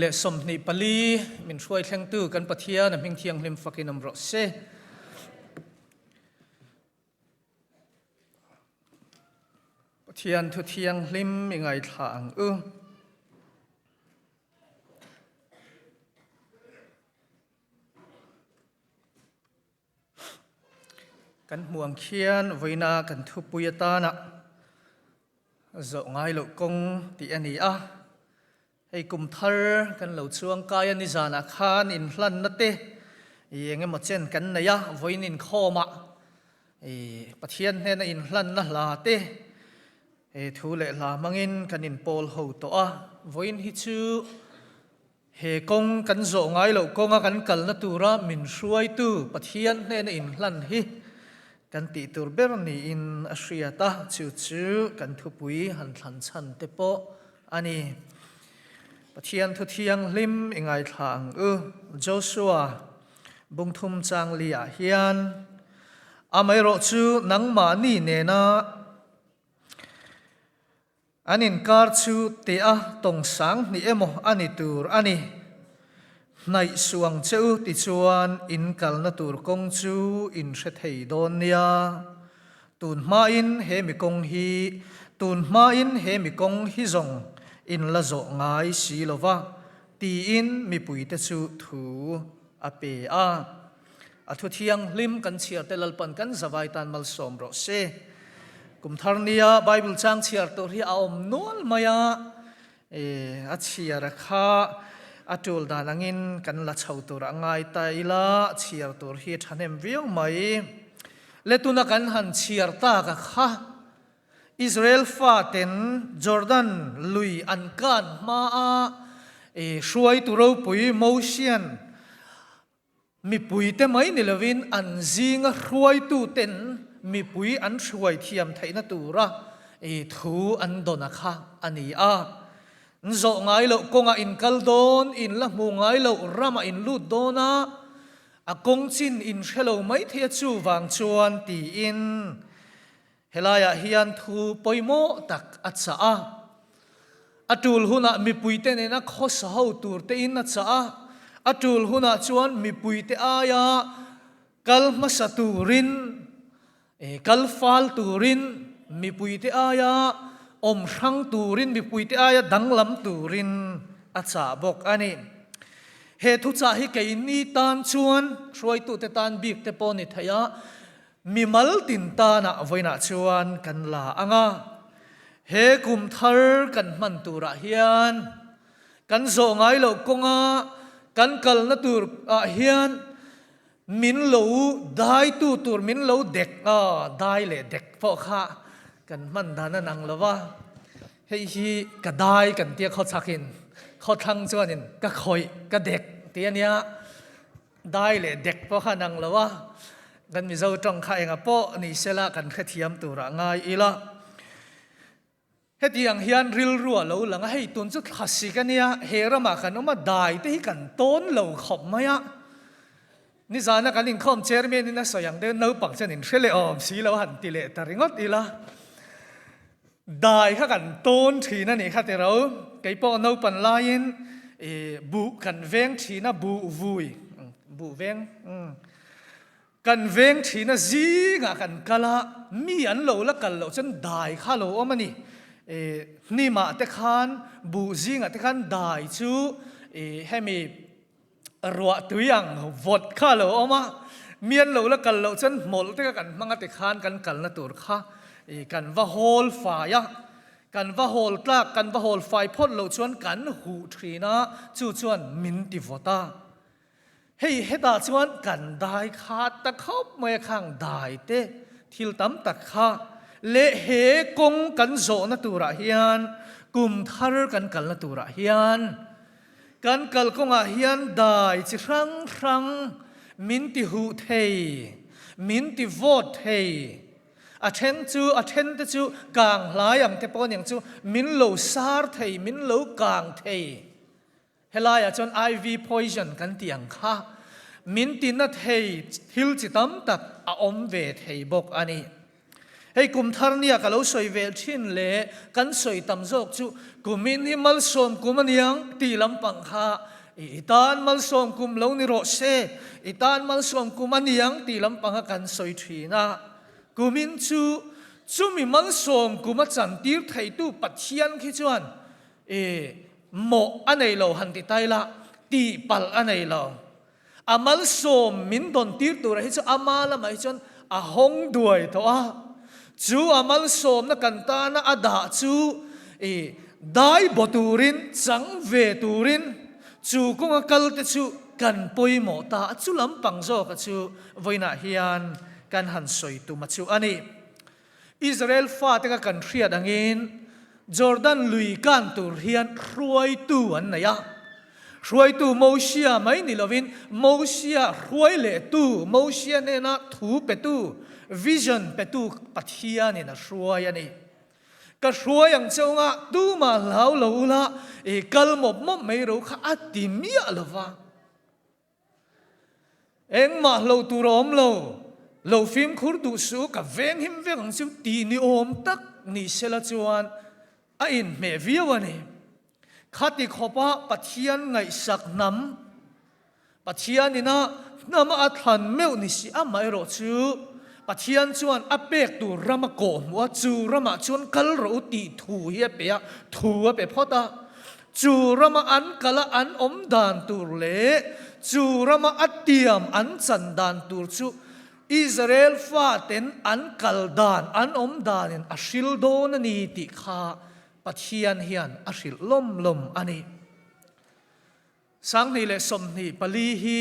Leh 24 min hruai thlengtu kan Pathian a hming thianghlim fakin awm rawh se. Pathian thu thianghlim i ngaithla ang u. Kan hmuh ang khian vawiina kan thupui atana zawh ngai loh kawng tih a ni a. Hei kum thar kan lo chuang kai a, nizanah khan inhlanna te i eng emaw chen kan nei a, vawiin inkhawmah i Pathian hnena inhlanna hla te i thu leh hla hmangin kan inpawl ho tawh a. Vawiin hi chu He kawng kan zawh ngai loh kawnga kan kalna tura min hruaitu Pathian hnena inhlan hi kan tih tur ber niin a hriat a, chu chu kan thupui han thlan chhan te pawh a ni. Pathian thu thianghlim i ngaithla ang u. Joshua bungthum chang li ah hian, Amaherawhchu nangmahni nena An inkar chu teh a tawng sang hnih emaw a ni tur a ni. Hnaih suh ang che u tichuan in kalna tur kawng chu in hre thei dawn nia. Tun hmain he mi kawng hi tun hmain he mi kawng hi zawng in la zawh ngai si lo va, tiin mipuite chu thu a pe a. A thu thianghlim kan chhiar te Lalpan kan zavai tan malsawm rawh se. Kum thar nia Bible chang chhiar tur hi a awm nual mai a, e, a chhiar a kha a tul dan angin kan la chho tur a ngai ta ila, chhiar tur hi thahnem viau mai. Le tuna kan han chhiar tak a kha Israel faten Jordan lui an kan hma a, e, hruaitu ropui Mosian Mipuite mai ni lovin an zinga hruaituten mipui an hruai thiam theihna tura thu an dawn a kha a ni a. N zawh ngai loh kawngah in kal dawn, in la hmu ngai loh ramah in lut dawn a, a kawng chin in hre lo mai thei a chuvang chuan tiin Helaiah hian thu pawimawh tak a chah a. A tul hunah mipuite nena khawsa ho tur tein a chah a. A tul hunah chuan mipuite aia kal hmasa turin, kal fal turin, mipuite aia awm hrang turin, mipuite aia danglam turin a chah bawk a ni. He thuchah hi keini tan chuan hruaitute tan bik te pawh ni thei a, Mimal tin tanah vawiinah chuan kan la ang a, he kum thar kan hman turah hian kan zawh ngai loh kawnga kan kalna tur ah hian min lo daitu tur min lo dek a, dai leh dek pawh kha kan hman dan a nang lo va, hei hi ka dai kan tia khawchhakin khawthlang chuanin ka khawih ka dek tih a nia. Dai leh dek pawh kha nang lo a, kan Mizo tawng kha enga pawh ni sela kan hrethiam turah ngai ila. Hetiang hian rilru a lo lang a, hei tun chu thlasik a nia, he ramah kan awm a, dai te hi kan tawn lo khawp mai a. Nizana kan inkhawm chairman in a sawi ang deuh naupang chuan in hre leh awm si lo han ti leh ta ringawt ila. Dai kha kan tawn thin a nih kha tiro, kei pawh naupan laiin i buh kan veng thin a, buh vui, buh veng, kan veng thin a, zingah kan kal a, mi an lo la kal loh chuan dai kha lo awm a ni. I hnimah te khan buh zingah te khan dai chu i hemi ruah tui ang vawt kha lo awm a, mi an lo la kal loh chuan hmawlh te kha kan hmang a tikhan kan kalna tur kha i kan va hawl fai a, kan va hawl tlak kan va hawl fai phawt loh chuan kan huh thin a, chu chuan min ti vawt a. Hei hetah chuan kan dai khat ta khawp mai a khang dai te thil tam tak kha leh he kawng kan zawhna turah hian kum thar kan kalna turah hian Kan kalkawngah hian dai chi hrang hrang min ti huh thei, min ti vawt thei. A then chu, a then te chu kang hlai ang te pawh aniang chu min lo sar thei, min lo kang thei. Helaiah chuan IV poison kan tih ang kha min ti na thei thil chi tam tak a awm ve thei bawk a ni. Hei kum thar nia ka lo sawi ve thin leh kan sawi tam zawk chu kumin hi malsawm kum aniang tih lampang kha i tan malsawm kum lo ni rawh se, i tan malsawm kum aniang tih lampanga kan sawi thin a. Kumin chu chumi malsawm kum a chantir theitu Pathian khi chuan i mawh a nei lo han ti tai la, tihpalh a nei lo. A malsawm min dawn tir tura hi chu ama lamah hi chuan a hawng duai tawh a. Chu a malsawmna kan tana a dah chu i dai baw turin, chang ve turin chu kawnga kal te chu kan pawimawh ta a. Chu lampang zawka chu vawiinah hian kan han sawi tum a chu a ni. Israel fate kha kan hriat angin Jordan lui kan tur hian hruaitu an nei a. Hruaitu Mosia mai ni lovin Mosia hruai lehtu, Mosia hnena thu petu, vision petu Pathianin a hruai a ni. Ka hruai ang che unga tumah hlau lo ula i kal mawp mawp mai ro kha a ti miah lova. Engmah hlo tur a awm lo, lo fimkhur duh suh, ka veng him vek ang chu tih ni awm tak ni sela chuan a inhmeh viau a ni. Khati khawpa Pathian ngaihsak hnam, Pathian ina hnama a thlan meuh ni si amaherawh chu Pathian chuan a pek tur ram a kawhhmuh a, chu ramah chuan kal rawh u tih thu hi a pe a, thu a pe phawt a. Chu rama an kal a an awm dan tur leh chu rama a tiam an chan dan tur chu Israel faten an kal dan, an awm danin a hril dawn a ni tih kha Pathian hian a hrilh lawm lawm a ni. 2024 hi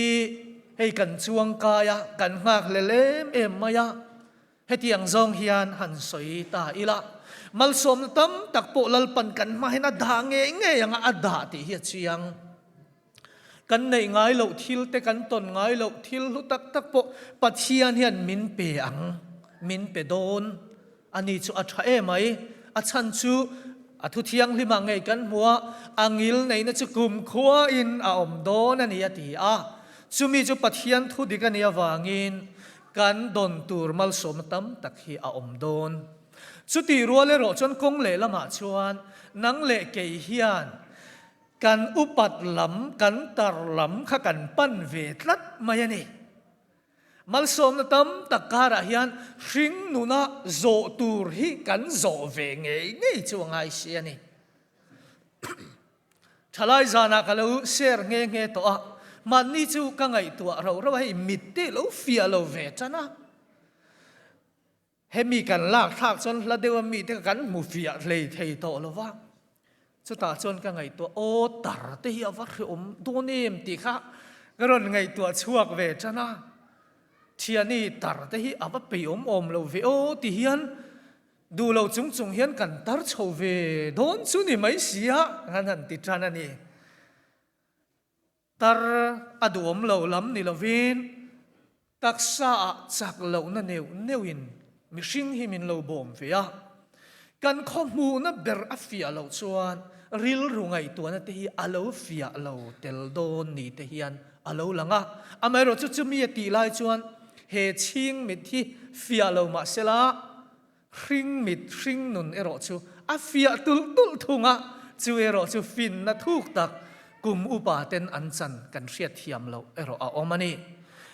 hei kan chuang kai a, kan nghakhlel em em mai a, hetiang zawng hian han sawi ta ila, malsawmna tam tak pawh Lalpan kan hma hian a dah ngei ngei ang a, a dah tih hi a chiang. Kan neih ngai loh thil te, kan tawn ngai loh thil hlu tak tak pawh Pathian hian min pe ang, min pe dawn. A ni chu a tha em ai. A chhan chu a thu thianghlimah ngei kan hmu a, a ngil neihna chu kumkhuain a awm dawn a ni a ti a. Chumi chu Pathian thu dik a nih avangin kan dawn tur malsawmna tam tak hi a awm dawn. Chutih rual erawh chuan kawng lehlamah chuan nang leh kei hian kan upat lam, kan tar lam kha kan pan ve tlat mai a ni. Malsawmna tam tak karah hian hring nuna zawh tur hi kan zawh ve ngei ngei chu a ngai si a ni. Thalai zanah ka lo share nghe nghe tawh a, mahni chu ka ngaihtuah rauh rauh a, hei mit te lo fiah lo ve tan a. Hemi kan lak thlak chuan hla deuha mite kha kan hmu fiah hlei thei tawh lo va, chutah chuan ka ngaihtuah, aw tar te hi a va hreawm dawn em tih kha ka rawn ngaihtuah chhuak ve tan a, thiani tar te hi a va peiawm awm lo ve aw ti hian duh lo chung chung hian kan tar chho ve dawn chu ni mai si a, kan han ti tan a ni. Tar a duhawm lo lam ni lovin taksa ah chak lohna neuh neuhin mihring hi min lo bawm ve a. Kan khaw hmuhna ber a fiah loh chuan rilru ngaihtuahna te hi a lo fiah lo tel dawn ni te hian a lo lang a. Amaherawhchu chumi a tih lai chuan he chhing mit hi fiah lo mahsela Hring mit hring nun erawh chu a fiah tulh tulh thung a, chu erawh chu finna thuk tak kum upa ten an chan kan hriat thiam loh erawh a awm a ni.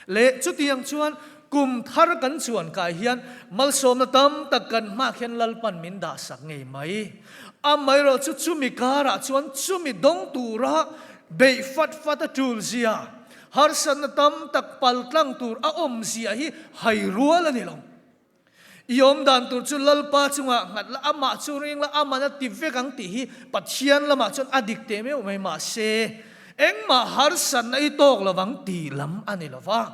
Leh chutiang chuan kum thar kan chuan kai hian malsawmna tam tak kan hmak hian Lalpan min dah sak ngei mai. Amaherawh chu chumi karah chuan chumi dawng tura beih fat fat a tul zia, harsatna tam tak paltlang tur a awm zia hi hai rual a ni lo. I awm dan tur chu Lalpa chungah nghat la, amah chu ring la, aman a ti vek ang tih hi Pathian lamah chuan a dik teh meuh mai. Mahse, engmah harsatna i tawk lo vang tih lam a ni lo va.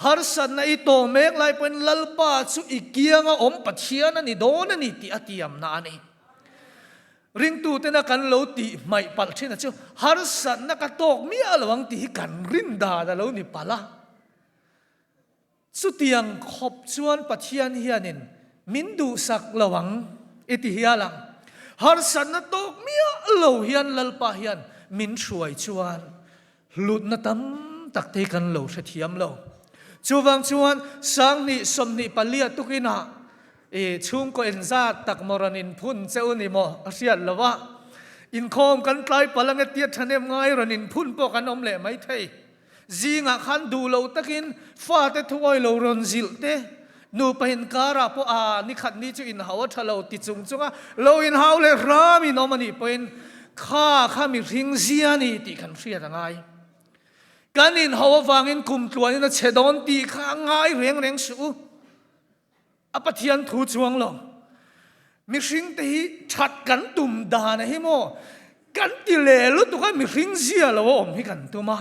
Harsatna i tawh mek lai pawhin Lalpa chu i kianga awm Pathian a ni dawn a ni tih a tiamna a ni. Ringtutena kan lo tih hmaih palh thin a chu harsatna ka tawk miah lo ang tih hi kan rin dan a lo ni palh a. Chutiang khawp chuan Pathian hianin min duhsak lo ang i ti hial ang. Harsatna tawk miah lo hian Lalpa hian min hruai chuan hlutna tam tak te hi kan lo hrethiam lo. Chuvang chuan 2024 tukinah. I chhungkaw inzat tak maw rawn inphun che u ni maw a hriat lo a, inkhawm kan tlai palh ange tia thahnem ngai rawn inphun pawh kan awm leh mai thei. Zingah khan duh lo takin fate thuawi lo rawn zilh te, nupa inkarah pawh a nikhat ni chu inhau a tha lo ti chung chunga lo inhau leh hram in awm a nih pawhin kha kha mihring zia a ni tih kan hriat a ngai. Kan inhau avangin kum tluanin a chhe dawn tih kha a ngai reng reng suh u. A Pathian thu chuang lo. Mihring te hi that kan tum dan a hi maw? Kan ti leh lutuk a mihring zia lo a awm hi kan tum a.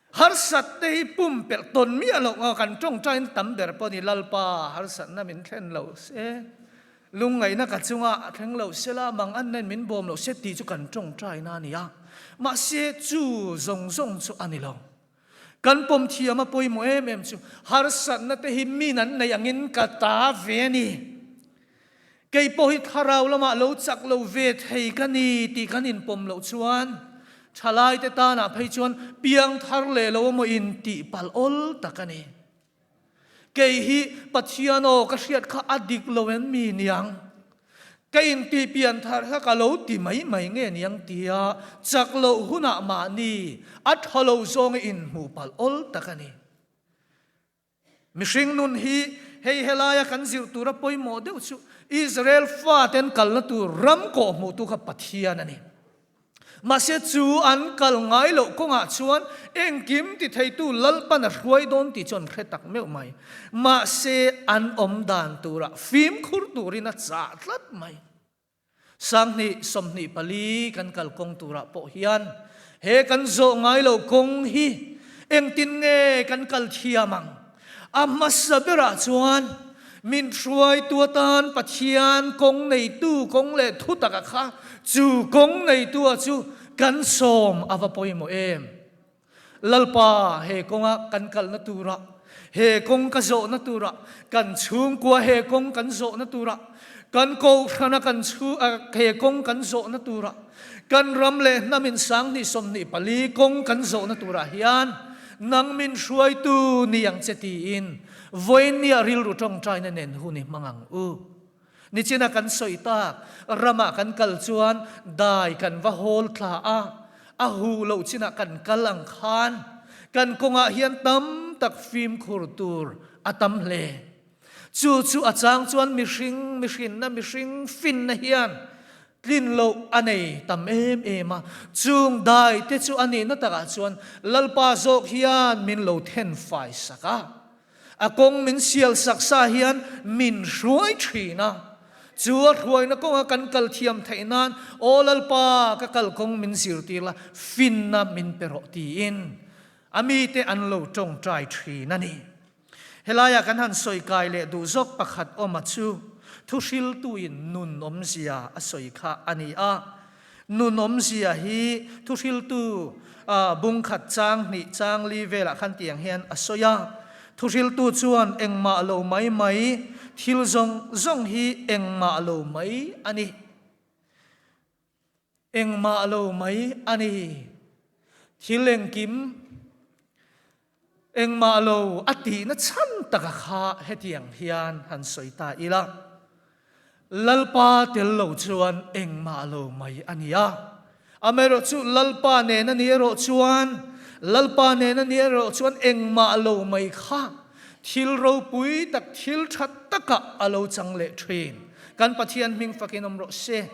Harsat te hi pumpelh tawn miah loh nga kan tawngtain tam ber pawh ni Lalpa harsatna min thlen lo se, lungngaihna ka chunga a thleng lo se la, mang an nen min bawm lo se tih chu kan tawngtaina a ni a. Mahse chu zawng zawng chu a ni lo. Kan pawm thiam a pawimawh em em chu harsatna te hi min an neih angin ka ta ve a ni. Kei pawh hi thlarau lamah lo chak lo ve thei ka ni tih kan inpawm loh chuan thalaite tanah phei chuan piang thar leh lo emaw intihpalh awl tak a ni. Kei hi Pathian aw ka hriat kha a dik lo em mi niang? Ka inti pian thar kha ka lo ti mai mai nge niang tia chak loh hunah mahni a tha lo zawnga inhmuh palh awl tak a ni. Mihring nun hi hei helaia kan zir tura pawimawh deuh chu Israel faten kalna tur ram kawhhmuhtu kha Pathian a ni. Mahse chu an kal ngai loh kawngah chuan engkim ti theitu Lalpan a hruai dawn tih chu an hre tak meuh mai. Mahse an awm dan turah fimkhur turin a chah tlat mai. Sanghnih 24 kan kal kawng turah pawh hian he kan zawh ngai loh kawng hi engtin nge kan kal thiam ang? A hmasa berah chuan min hruaitu atan Pathian kawng neitu kawng leh thutak a kha, chu kawng neitua chu kan sawm a va pawimawh em? Lalpa, he kawnga kan kalna turah, he kawng ka zawhna turah, kan chhungkua he kawng kan zawhna turah, kan kohhrana kan chhu he kawng kan zawhna turah, Kan ram leh hnam in 2024 kawng kan zawhna turah hian nang min hruaitu ni ang che tiin vawinia rilru tawngtaina nen hun i hmang ang u. Nichina kan sawi tak ramah kan kal chuan dai kan va hawl thla a, a huh loh chinah kan kal ang khan kan kawngah hian tam tak fimkhur tur a tam hle. Chu chu a chang chuan mihring mihrinna mihring finna hian tlin loh a nei tam em em a, chung dai te chu a nihna takah chuan Lalpa zawk hian min lo then fai sak a, a kawng min sial sak sa hian min hruai thin a, chu a hruaina kawnga kan kal thiam theih nan Aw Lalpa ka kalkawng min zirtir la, finna min pe rawh tiin a mite an lo tawngtai thin a ni. Helaia kan han sawi kai leh duh zawk pakhat awma chu thuhriltuin nun awmzia a sawi kha a ni a. Nun awmzia hi thuhriltu bungkhat chang hnih chang li velah khan tiang hian a sawi a. Thuhriltu chuan engmah lo mai mai, thil zawng zawng hi engmah lo mai a ni. Engmah lo mai a ni. Thil engkim engmah lo a tihna chhan taka kha hetiang hian han sawi ta ila, Lalpa tel lo chuan engmah lo mai a ni a. Amaherawhchu Lalpa nen a ni erawh chuan, Lalpa nen a ni erawh chuan engmah lo mai kha thil ropui tak, thil tha takah a lo chang leh thin. Kan Pathian hming fakin awm rawh se.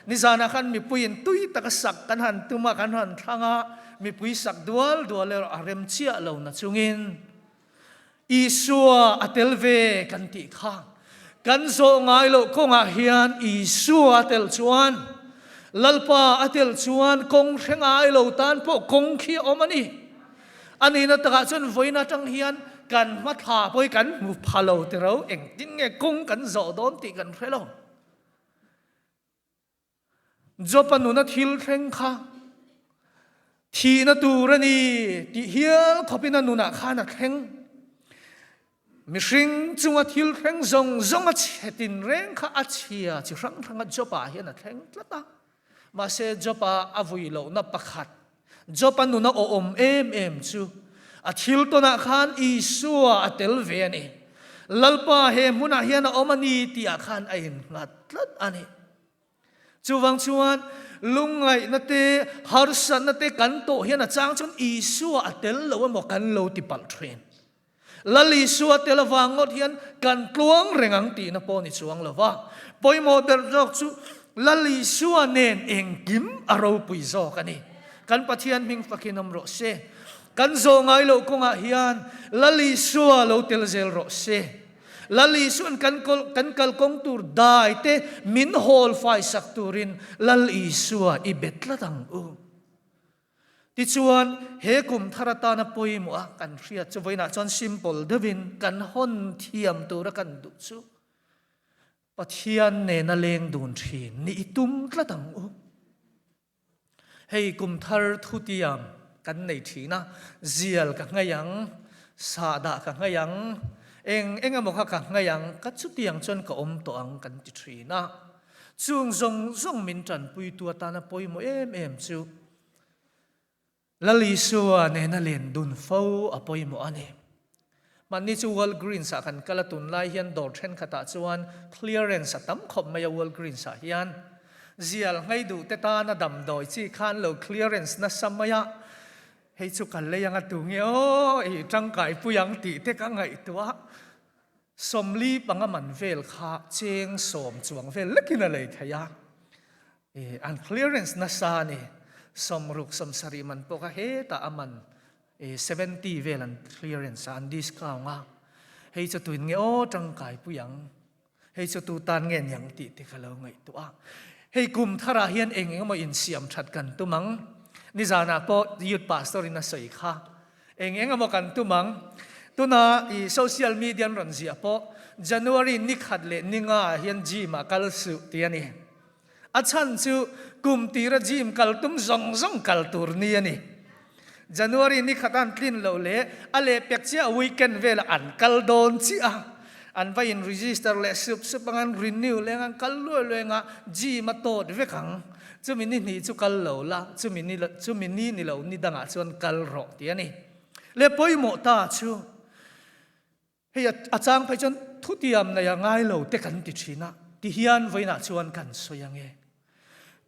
Nizanah khan mipuiin tui taka sak kan han tum a, kan han thlang a, mipui sak dual dual erawh a rem chiah lo na chungin Isua a tel ve kan tih kha kan zawh ngai loh kawngah hian Isua a tel chuan Lalpa a tel chuan kawng hre ngai lo tan pawh kawng khi a awm a ni. A nihna takah chuan vawiin atang hian kan hmathla pawh hi kan hmu pha lo tiro, engtin nge kawng kan zawh dawn tih kan hre lo. Job-a nuna thil thleng kha thihna tur a ni tih hial khawpin a nunah khan a thleng. Mihring chunga thil thleng zawng zawng a chhe tinreng kha a chhia chi hrang hranga Job-ah hian a thleng tlat a. Mahse Job-a a vui lohna pakhat, Job-a nuna awhawm em em chu a thil tawnah khan Isua a tel ve a ni. Lalpa he hmunah hian a awm a ni tihah khan a innghat tlat a ni. Chuvang chuan lungngaihna te, harsatna te kan tawh hian a chang chuan Isua a tel lo emaw kan lo ti palh thin. Lal Isua tel avang ngawt hian kan tluang reng ang tihna pawh ni chuang lo va. Pawimawh ber zawk chu Lal Isua nen engkim a ropui zawk a ni. Kan Pathian hming fakin awm rawh se. Kan zawh ngai loh kawngah hian Lal Isua lo tel zel rawh se. Lal Isua'n kan kan kalkawng tur dai te min hawl fai sak turin Lal Isua i bet tlat ang u. Tichuan, he kum thar atana pawimawh a kan hriat chu vawiinah chuan simple deuhin kan hawn thiam tura kan duh chu Pathian nena leng dun thin ni i tum tlat ang u. Hei kum thar thutiam kan nei thin a, zial ka ngaih ang, sahdah ka ngaih ang, eng eng emaw kha ka ngaih ang, ka chutiang chuan ka awm tawh ang kan ti thin a. Chung zawng zawng min tanpuitu atana pawimawh em em chu Lal Isua nena len dun fo a pawimawh a ni. Mahni chu Walgreens ah kan kal a, tunlai hian dawr thenkhatah chuan clearance a tam khawp mai a Walgreens ah hian. Zial nghei duh te tana damdawi chi khan lo clearance nasa mai a, hei chu ka lei anga tu nge aw i tangkai pui ang tih te ka ngaihtuah. 45 man vel kha cheng sawm chuang vel lekin a lei thei a. I an clearance nasa a ni. 60 70 man pawh kha hetah a man i 70 vel an clearance a, an discount a. Hei chu tuin nge aw tangkai pui ang, hei chu tu tan nge niang tih te ka lo ngaihtuah a. Hei kum tharah hian eng eng emaw insiam that kan tum ang. Nizanah pawh youth pastor in a sawi kha. Eng eng emaw kan tum ang. Tuna i social media an rawn ziah pawh January ni khat leh ni nga ah hian gym ah kal suh tih a ni. A chhan chu kum tira gym kal tum zawng zawng kal tur ni a ni. January ni khat an tlin loh leh a lehpek chiah weekend velah an kal dawn chiah a, an va in register leh sup sup ang, an renew leng an kal luai luai ang a, gym a tawt vek ang. Chumi ni hnih chu kal lo la, chumi ni chumi ni ni lo ni dangah chuan kal rawh tih a ni. Le pawimawh ta chu. Hei a chang phei chuan thutiam nei a ngai lo te kan ti thin a, ti hian vawiinah chuan kan sawi ang e.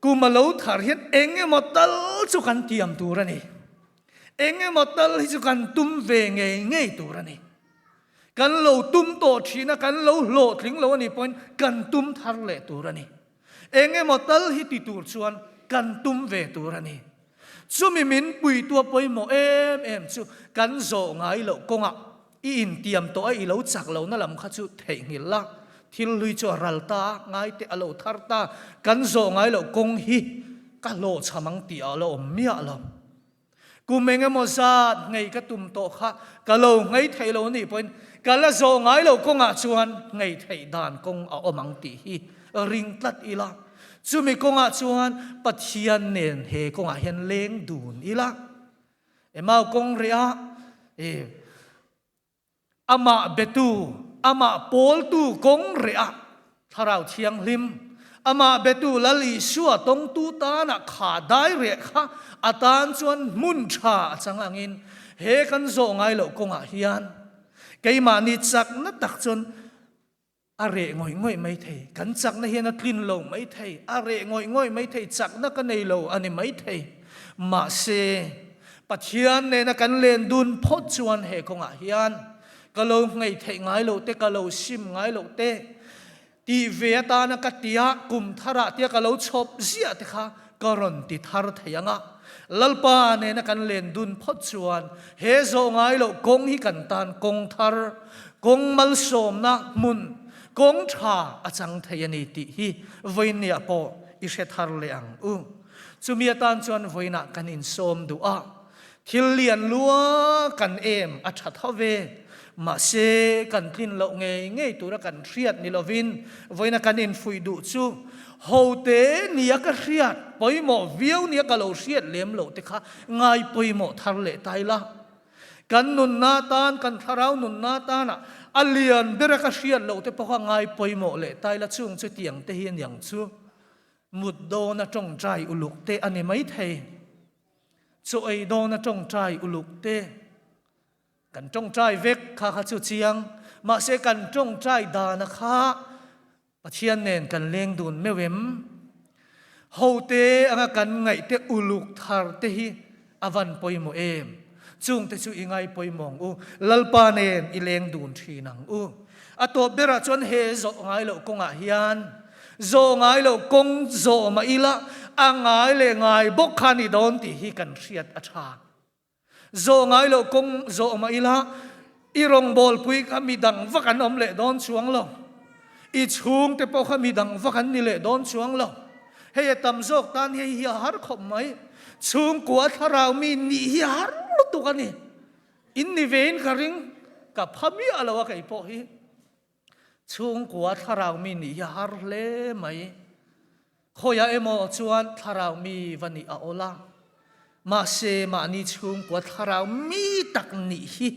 Kum a lo thar hian eng emaw tal chu kan tiam tur a ni. Eng emaw tal hi chu kan tum ve ngei ngei tur a ni. Kan lo tum tawh thin a, kan lo hlawhtling lo a nih pawhin kan tum thar leh tur a ni. Eng emaw tal hi ti tur chuan kan tum ve tur a ni. Chumi min puitu a pawimawh em em chu kan zawh ngai loh kawngah i intiam tawh a i lo chak lohna lam kha chu theihnghilh la, thil hlui chu a ral ta a, ngai te a lo thar ta, kan zawh ngai loh kawng hi ka hlawhchham ang tih a la awm miah lo. Kum eng emaw zat ngei ka tum tawh kha ka lo ngei theih lo anih pawhin ka la zawh ngai lo kawngah chuan ngei theih dan kawng a awm ang tih hi ring tlat ila. Chumi kawngah chuan Pathian nen he kawngah hian leng dun ila. Emau kawng reh a, i Amah betu, amah pawltu kawng reh a Thlarau Thianghlim, amah betu Lal Isua tawngtu tana kha dai reh kha a tan chuan hmun tha a chang angin he kan zawh ngai loh kawngah hian keimahni chakna tak chuan A reh ngawih ngawih mai thei. Kan chakna hian a tlin lo mai thei. A reh ngawih ngawih mai thei. Chakna ka nei lo a ni mai thei. Mahse, Pathian nena kan len dun phawt chuan he kawngah hian ka lo ngei theih ngai loh te, ka lo sim ngai loh te, tih ve atana ka tia kum tharah tia ka lo chhawp ziah te kha ka rawn ti thar thei ang a. Lalpa nena kan len dun phawt chuan he zawh ngai loh kawng hi kan tan kawng thar, kawng malsawmna hmun, kawng tha a chang thei a ni tih hi vawiinniah pawh i hre thar leh ang u. Chumi atan chuan vawiinah kan insawm duh a, thil lian lua kan em a tha tho ve. Mahse, kan tlin loh ngei ngei tura kan hriat ni lovin vawiina kan infuih duh chu hote nia ka hriat pawimawh viau nia ka lo hriat lem loh te kha ngai pawimawh thar leh ta ila. Kan nunna tan, kan thlarau nunna tana a lian bera ka hriat loh te pawh kha ngai pawimawh leh ta ila chung chu tiang te hi aniang chu mut dawna tawngtai uluk te a ni maithei. Chaw ei dawna tawngtai uluk te. Kan tawngtai vek kha kha chu chiang. Mahse kan tawngtai dana kha Pathian nen kan leng dun meuh em? Hote anga kan ngaih te uluk thar te hi a van pawimawh em? Chung te chu i ngai pawimawh ang u. Lalpa nen i leng dun thin ang u. A tawp berah chuan he zawh ngai loh kawngah hian zawh ngai loh kawng zawh mah ila a ngai leh ngai bawk kha a ni dawn tih hi kan hriat a tha. Zawh ngai loh kawng zawh mah ila i rawngbawlpui kha mi dang vak an awm leh dawn chuang lo. I chhungte pawh kha mi dang vak an ni leh dawn chuang lo. Hei a tam zawk tan hei hi a har khawp mai. Chhungkua thlarau mi nih hi a har lutuk a ni. In ni vein ka ring, ka pha miah lo a kei pawh hi. Chhungkua thlarau mi nih hi a har hle mai. Khawiah emaw chuan thlarau mi va nih a awl a, mahse mahni chhungkua thlarau mi tak nih hi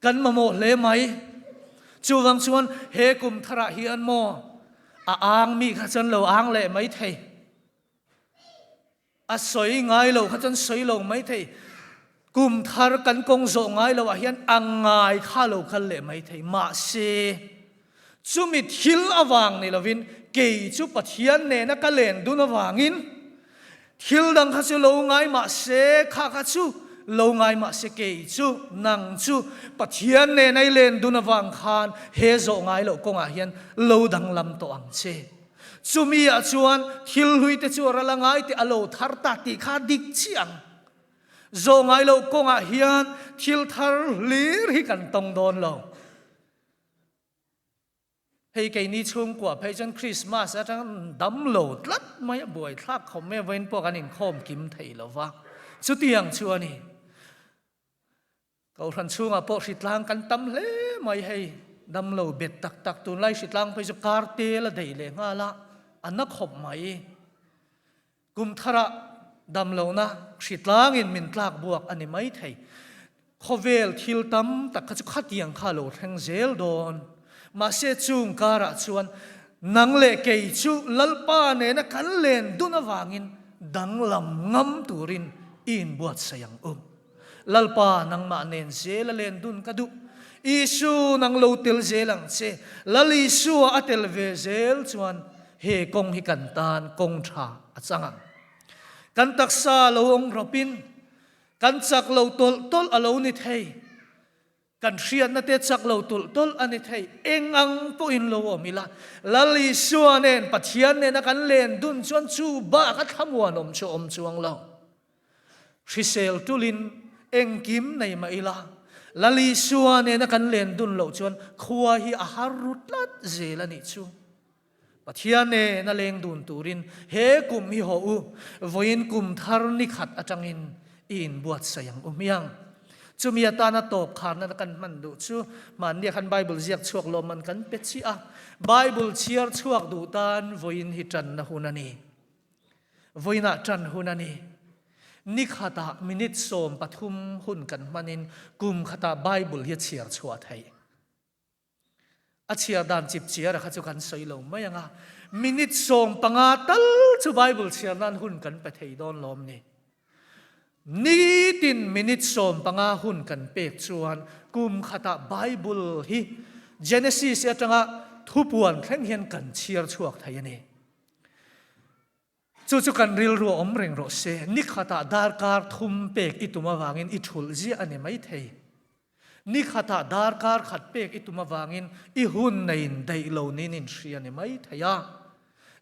kan mamawh hle mai. Chuvang chuan he kum tharah hian maw a ang mi kha chuan lo ang leh mai thei. A sawi ngai lo kha chuan sawi lo mai thei. Kum thar kan kawng zawh ngai lo ah hian a ngai kha lo kal leh mai thei. Mahse, chumi thil avang ni lovin kei chu Pathian nena ka len dun avangin thil dang kha chu lo ngai mahse kha kha chu lo ngai mahse kei chu nang chu Pathian nena i len dun avang khan he zawh ngai loh kawngah hian lo danglam tawh ang che. Chumi ah chuan thil hlui te chu a ral a ngai tih a lo thar ta tih kha dik chiah ang. Zawh ngai loh kawngah hian thil thar hlir hi kan tawng dawn lo. Hei keini chhungkua phei chuan Christmas atang dam lo tlat mai a buaithlak khawp mai a vawiin pawh kan inkhawm kim thei lo va. Chutiang chu a ni. Kohhran chhungah pawh hritlang kan tam hle mai hei, damlo bet tak tak tunlai hritlang phei chu kar tel a daih leh nghal a, a na khawp mai. Kum tharah damlohna hritlangin min tlak buak a ni mai thei. Khawvel thil tam tak kha chu khatiang kha a lo thleng zel dawn. Mahse chung karah chuan nang leh kei chu Lalpa nena kan len dun avangin danglam ngam turin i inbuatsaih ang u. Lalpa, nangmah nen zel a len dun ka duh. Isu, nang lo tel zel ang che. Lal Isua a tel ve zel chuan he kawng hi kan tan kawng tha a chang ang. Kan taksa lo awng rawpin kan chak lo tawlh tawlh a lo ni thei. Kan hriatna te chak lo tulh tulh a ni thei. Eng ang pawhin lo awm ila, Lal Isua nen, Pathian nena kan len dun chuan chu bak a thlamuan awm chu awm chuang lo. Hrisel tulin engkim nei mah ila, Lal Isua nena kan len dun loh chuan khua hi a har ru tlat zel a nih chu. Pathian nen a leng dun turin he kum hi haw u, vawiin kum thar ni khat atangin i inbuatsaih ang u hmiang. Chumi atana tawp kharna kan hman duh chu hmannia khan Bible ziak chhuak lawmman kan pe chiah a, Bible chhiar chhuak duh tan vawiin hi tanna hun a ni. Vawiinah tan hun a ni. Ni khatah minute 13 hun kan hmanin kum khatah Bible hi a chhiar chhuah theih. A chhiar dan chip chiara kha chu kan sawi lo mai ang a, minute 15 tal chu Bible chhiar nan hun kan pe thei dawn lawm ni. Nitin minute 15 hun kan pek chuan kum khatah Bible hi Genesis atanga thupuan thleng hian kan chhiar chhuak thei a ni. Chu chu kan rilru a awm reng rawh se, ni khatah darkar thum pek i tum avangin i thulh ziah a ni maithei. Ni khatah darkar khat pek i tum avangin i hun neiin daih lo niin inhria a ni maithei a.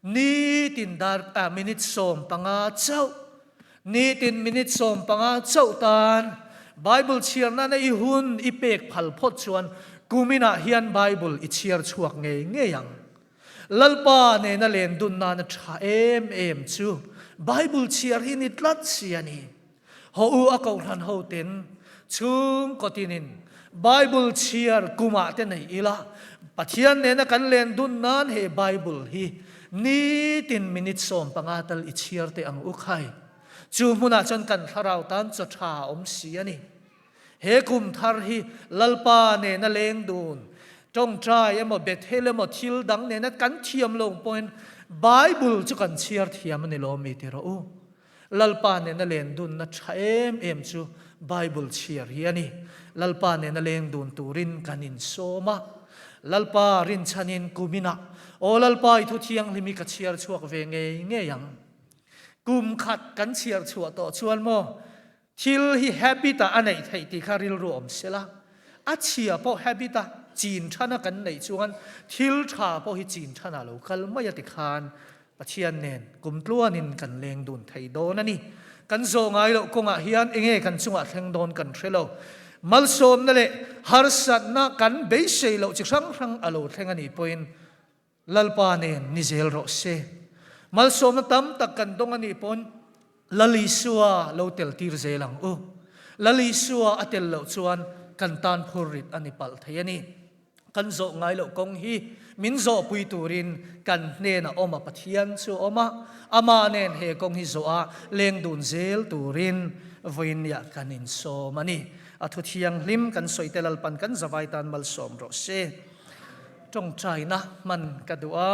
Nitin dar ah minute 15 chauh, nitin minute 15 chauh tan Bible chhiar nana i hun i pek phal phawt chuan kuminah hian Bible i chhiar chhuak ngei ngei ang. Lalpa nena len dun nana tha em em chu Bible chhiar hi ni tlat si a ni. Haw u a kohhran ho ten chhungkaw tinin Bible chhiar kumah te nei ila, Pathian nena kan len dun nan he Bible hi nitin minute 15 tal i chhiar teh ang u khai. Chu hmunah chuan kan thlarau tan chaw tha a awm si a ni. He kum thar hi Lalpa nena leng dun, tawngtai emaw Bethel emaw thil dang nena kan thiam lo pawhin Bible chu kan chhiar thiam a ni lo mi ti rawh u. Lalpa nena len dunna tha em em chu Bible chhiar hi a ni. Lalpa nena leng dun turin kan insawm a. Lalpa rinchhanin kuminah, Aw Lalpa i thu thianghlim hi ka chhiar chhuak ve ngei ngei ang. Kum khat kan chhiar chhuah tawh chuan maw thil hi habit ah a neih theih tih kha rilru awm sela, a chhia pawh habit a chin than a kan neih chuan thil tha pawh hi chin than ah lo kal mai a tikhan Pathian nen kum tluanin kan leng dun thei dawn a ni. Kan zawh ngai loh kawngah hian enge kan chungah thleng dawn kan hre lo. Malsawmna leh harsatna kan beisei loh chi hrang hrang a lo thleng a nih pawhin Lalpa nen ni zel rawh se. Malsawmna tam tak kan dawng a nih pawn Lal Isua lo tel tir zel ang u. Lal Isua a tel loh chuan kan tan phurrit a ni palh thei a ni. Kan zawh ngai loh kawng hi min zawhpui turin kan hnenah awm a Pathian chu a awm a, amah nen he kawng hi zawh a leng dun zel turin vawiinniah kan insawm a ni. A thu thianghlim kan sawite Lalpan kan zavai tan malsawm rawh se. Tawngtaina hman ka duh a.